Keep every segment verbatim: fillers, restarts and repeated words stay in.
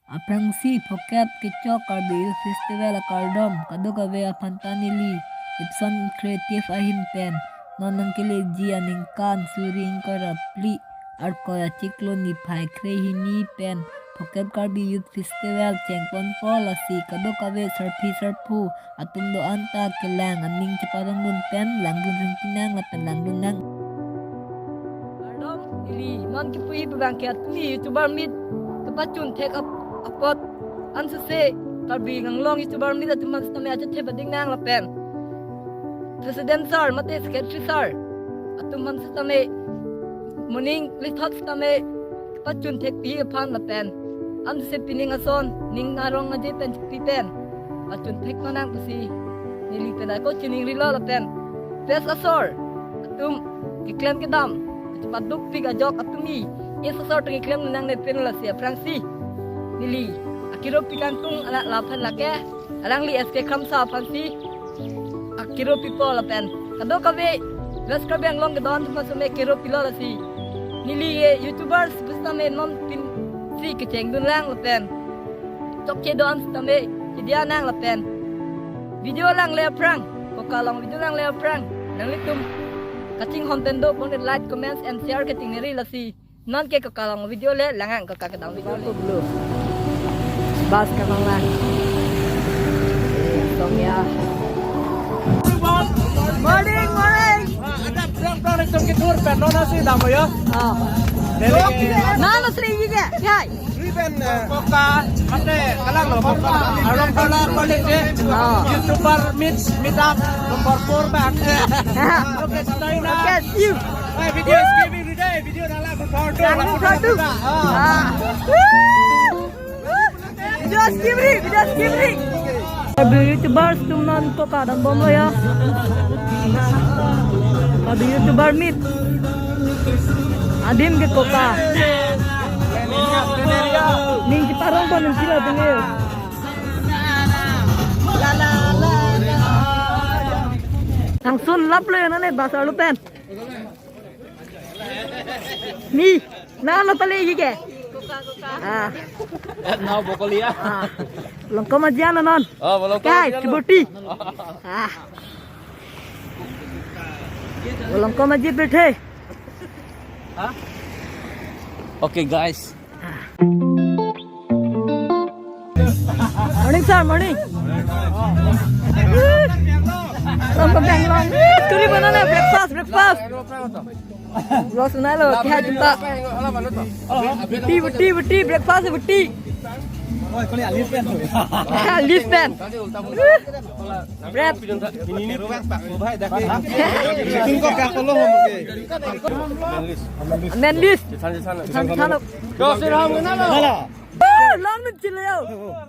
Aphrangsi Phuket kechok Karbi Youth Festival akardom kadokave aphan ta neli Ipson Creative ahin pen non nangkeleji aningkan suri ingkoi ra phli Arkoi achiklo niphai kre hini pen Phuket Karbi Youth Festival chengponpo, lasi kadokave sarpi sarpo atum do-an ta kelang aning cheparongdun pen langdun ringtinang lapen langdun nang. Kardom, neli non kipuji abang ke atumi YouTuber meet kepachun thek ap-, apot ansose Karbi Anglong YouTuber meet atum aphan sitame achethe pading nang lapen President sir mate Secretary sir atum aphan sitame moning lithot sitame pachun thekpi aphan lapen ansose pining ason ning arong aje pen pi pen pachun thek nang pusi neli pen ako chiningrilo lapen press asor atum keklem kedam padukpik ajok atumi es asor atum keklem nangne pen lasi aphrangsi neli akiropi kangtung ala laphan lake alangli S K Kramsa aphansi akiropipo lapen kadokave West Karbi Anglong kedo-an atum sitame kiropilo lasi neli ke YouTubers pusitame non pinsi kechengdun lang lapen chokche do-an sitame kedia nang lapen video langle aphrang, koka along video langle aphrang nanglitum kachinghon pen do bonit like, comments and share keting neri lasi non ke koka along video le lang-ang, koka kedam video le. Bus kemang lang. Tong ya. Morning, morning. Ada prang prang itu kita pen non nasi dam ya. Oh. Neli ke. Nalo sri ji ke? Hai. Riben, eh, koka, mate, kalang lo, koka. Arong kola, kole je. Oh. YouTuber meet, meet up, number four bang. Okay, stay na. Okay, see you. Hey, video is giving today. Video na la, number two. Number two. Ah. Video skip ri, video skip ri. Karbi YouTubers atum non koka dambomlo ya. Karbi YouTuber meet. Adim ke koka. Ning cheparongpo ning sila tinggi. Nangsun laplo ya nane bus arlo pen. Ni, nanglo pale ji ke? Koka, koka. Ah. Eh, nau bokoli ya. Ah. Longkom aji an non. Oh, bolong Kai, aji an. Kiboti. Ah. Longkom aji pen the. Hah? Okay, guys. Morning, sir. Morning. From Bangalore. Turi banana breakfast, breakfast. Vlog sunalo, kya hai jumpa? Buti, buti, buti, breakfast buti. Ah, leaf pen. Bread. Manlis. Chalo. Ah, long nun chilo.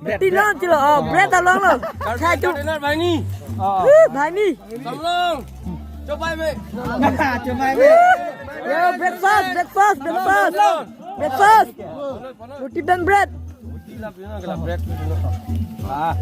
Bread. Ti long chilo. Oh, bread along lo. Chai tu. Dinner bhai ni. Uh, bhai ni. Samlong. Chobai me. Chobai me. Yo, breakfast, breakfast, breakfast. Breakfast. Roti dan bread. Roti lah, bread. Ah.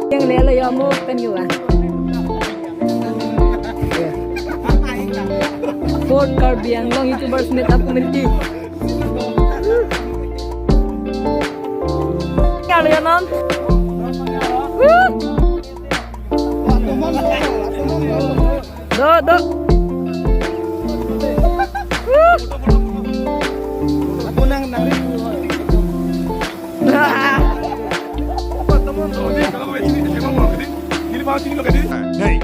Yang lele ya mo pen yu ah. Fourth Karbi Anglong YouTubers Meetup Community. Kali ya non. Woo. Do, do. Woo. Ako nang nang. Ah. Hey.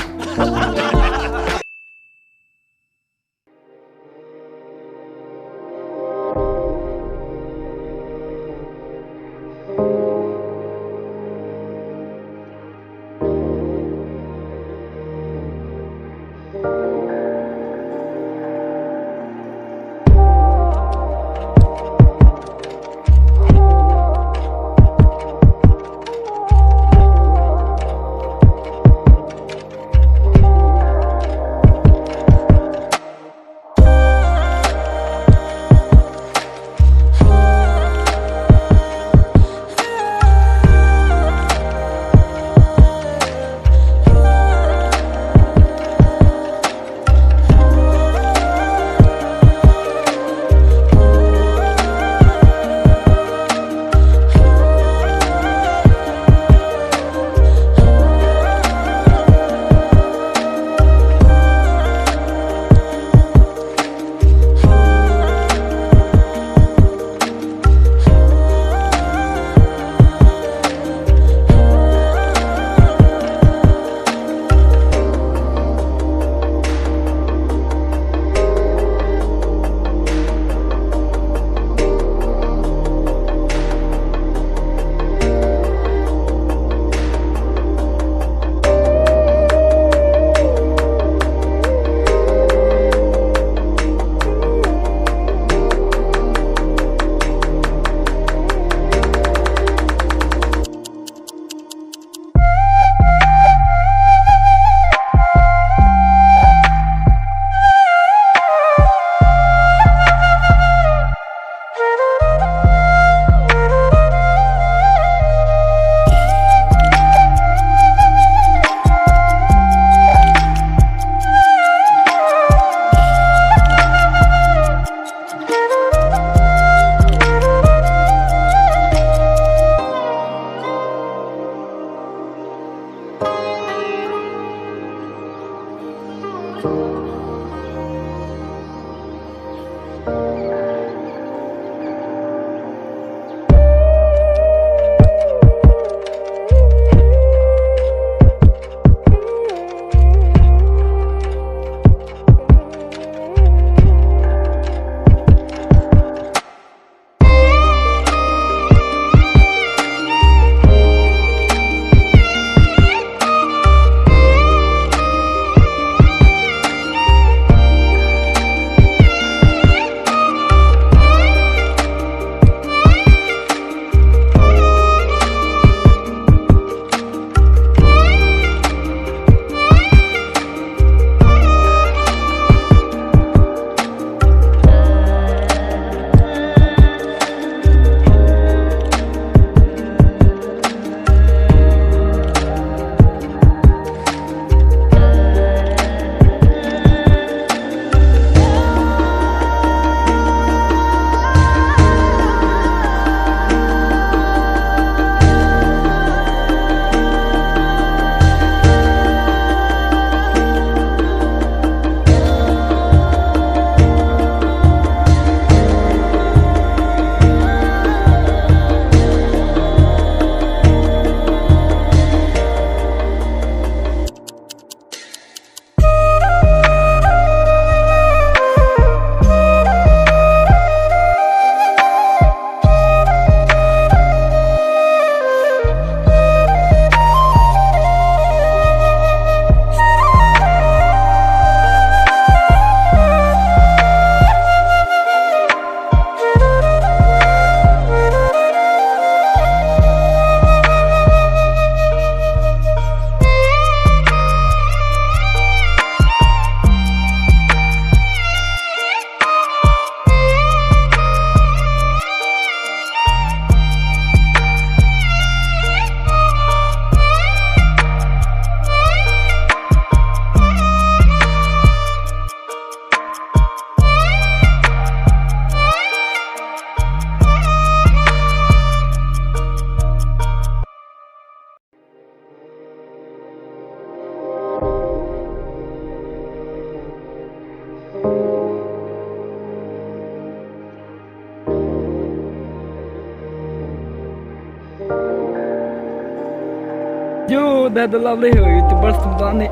Yo, that the lovely YouTubers tum tani.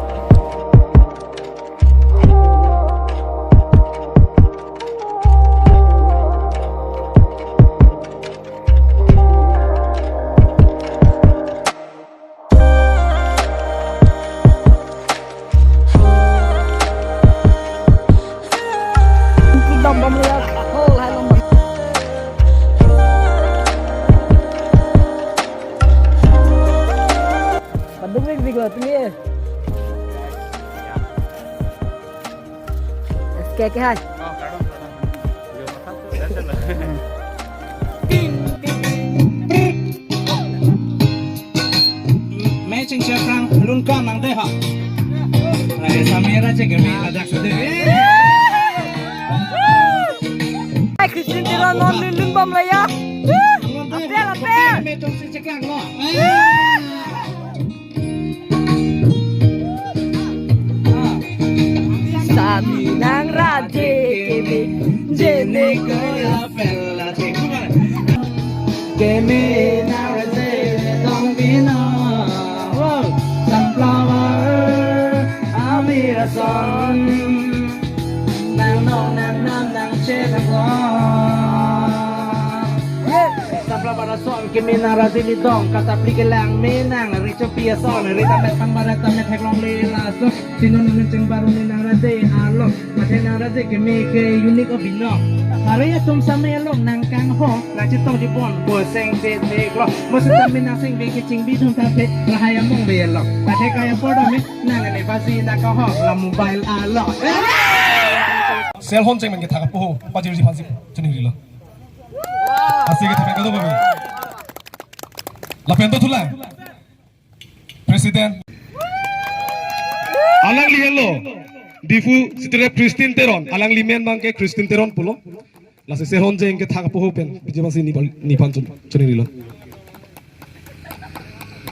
Padung ring ring lo tumi. Oke, oke, hai. Matching siaprang lun kan nang deh ha. Rai samira cek kami ladak sudah. Hai, Christine Teron non lun lun bom la ya. Apel, apel. Matching si cekang lo. Sami nang raje keme, jene kaya pelate. Keme nang raje dong bino. Wow. Sunflower, amira son. Nang nong nang nam nang che nang son. Sapla bara son keme nang raje ni dong, katapli kelang me nang, richo pi ason, rita met pang bara ta met theklong le lason, sino nung cheng baru ni nang raje along, mate nang raje keme ke unique obino. Hari atum same along nang kangho, nang chetong di bon, bo seng se theklo, mo se tame nang seng be keching bidun ta the, lahai among be along, mate kaya podo me, nang ne basi nang kangho, la mobile along. Sel hon cheng men kethak apo ho, pajirji phansi, chini rilo. Asi ke thepen kadokave. Lapen to thulang. President. Alangli henlo. Diphu City Rep Christine Teron. Alangli men abang ke Christine Teron pulo. Lasi Sehon Jeng kethak apo ho pen. Bijabasi ni pal-, ni pan chun, chuni rilo.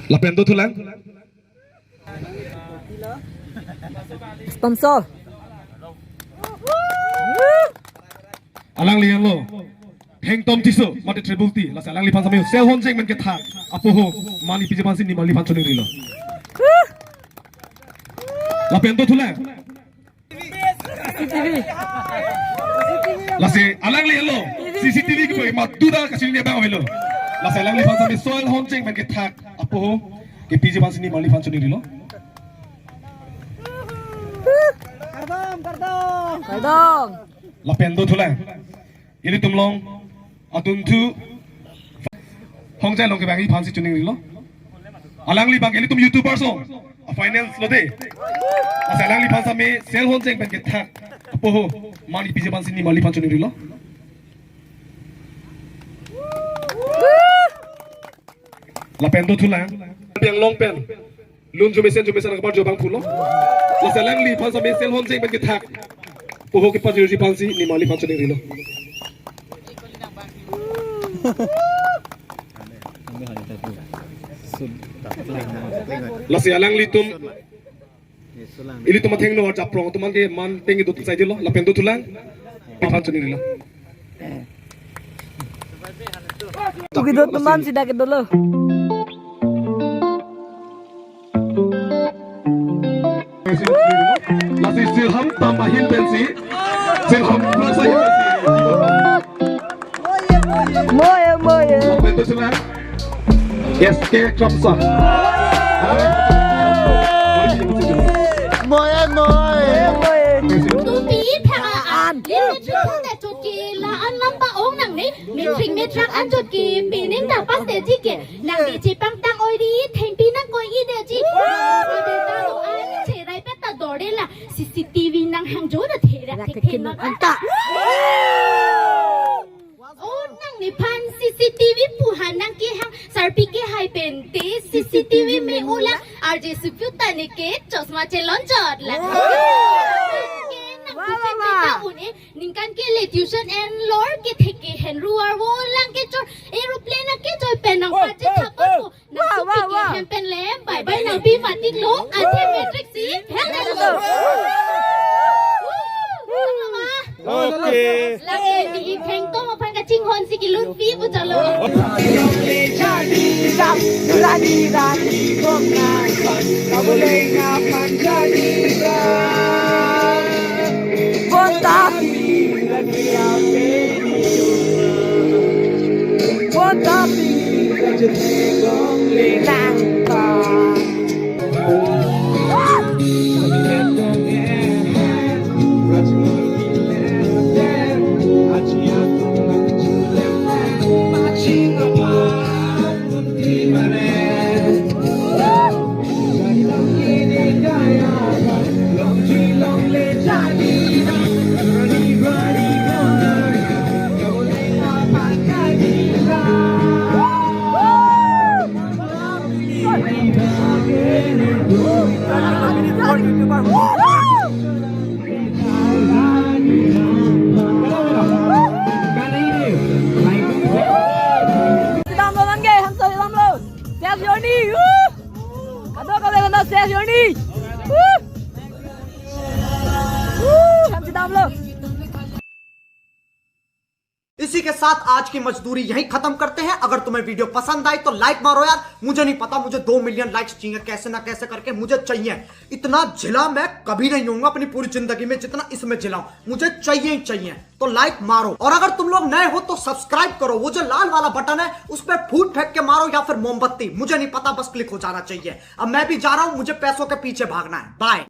Lapen to thulang. Sponsor. Alangli henlo Thengtom Tisso, mate Triple T, lasi alangliphan sami selhonjeng pen kethak apoho man ipiji aphansi nimarliphan choningrilo. Lapen dothulang. Lasi alangli henlo C C T V kepu madu ta kachini abang avelo. Lasi alangliphan sami selhonjeng pen kethak apoho kepiji aphansi nimarliphan choningrilo. Kardom. Lapen dothulang. Ilitum along adunthu Hongjai Longkebang aphansi choningrilo. Alangli abang ilitum YouTuber song finance lo de. Lasi alangliphan sami selhonjeng pen kethak apoho man ipiji aphansi nimarliphan choningrilo. Lapen dothulang. Pi anglong pen lun jumesen jumesen akbar jobang pulo. Lasi alangliphan sami selhonjeng pen kethak apoho kepajirji aphansi nimarliphan choningrilo. Lasi alanglitum ilitum athengno arjap prong atum anke man tengke dut saidelo lapen dothulang. Aphan choningrilo. Tuki dut teman sida kedolo. Lasi sirham tam ahin pensi. Sirham plus ahin pensi. Moye, moye. Lapen dothulang. S K Kramsa. Moye, moye. Moye, moye. Tumi phak an. Lim chun thang da chot ke la an lam ba ong nangne. Metrik metrak an chot ke pening ta pas te ji ke. Nangli chepangtang oi ri thengpi nangkoi-i de ji. Ade ta lo an cherai pet ta dorde la. C C T V nanghangjo na therak thekhen nang anta. Oh, nangliphan C C T V pu han nangkehang sarpi kehai pen te C C T V me-olang R J Supiu ta ne ke chosma chelonjot la. Ke nang Wah, wah, tuition wah. Beta un-e, ningkan kele tuition enlor kethek ke henru arvo lang kechor aeroplane nangkejoi pen nang Oh, pajit oh, thapon oh. Ko. Nang Wah, supi wah, ke wah. Hem pen le bye bye nangpi matik lo, ante matric si fail nang lo. Wah. Wah. Okay. Lake di Thengtom aphan kachinghon si kelun pi pu chalo. Sedang lo langge, hamsa sedang lo. Sehat Joni, uh. Kado kado kado sehat Joni. Uh. Uh, hamsa sedang lo. इसी के साथ आज की मजदूरी यहीं खत्म करते हैं। अगर तुम्हें वीडियो पसंद आई तो लाइक मारो यार, मुझे नहीं पता, मुझे दो मिलियन लाइक्स चाहिए, कैसे ना कैसे करके मुझे चाहिए। इतना झिला मैं कभी नहीं होऊंगा अपनी पूरी जिंदगी में जितना इसमें झिला हूं, मुझे चाहिए ही चाहिए। तो लाइक मारो, और अगर तुम लोग नए हो तो सब्सक्राइब करो, वो जो लाल वाला बटन है उस पर फूट फेंक के मारो या फिर मोमबत्ती, मुझे नहीं पता, बस क्लिक हो जाना चाहिए। अब मैं भी जा रहा हूं, मुझे पैसों के पीछे भागना है। बाय।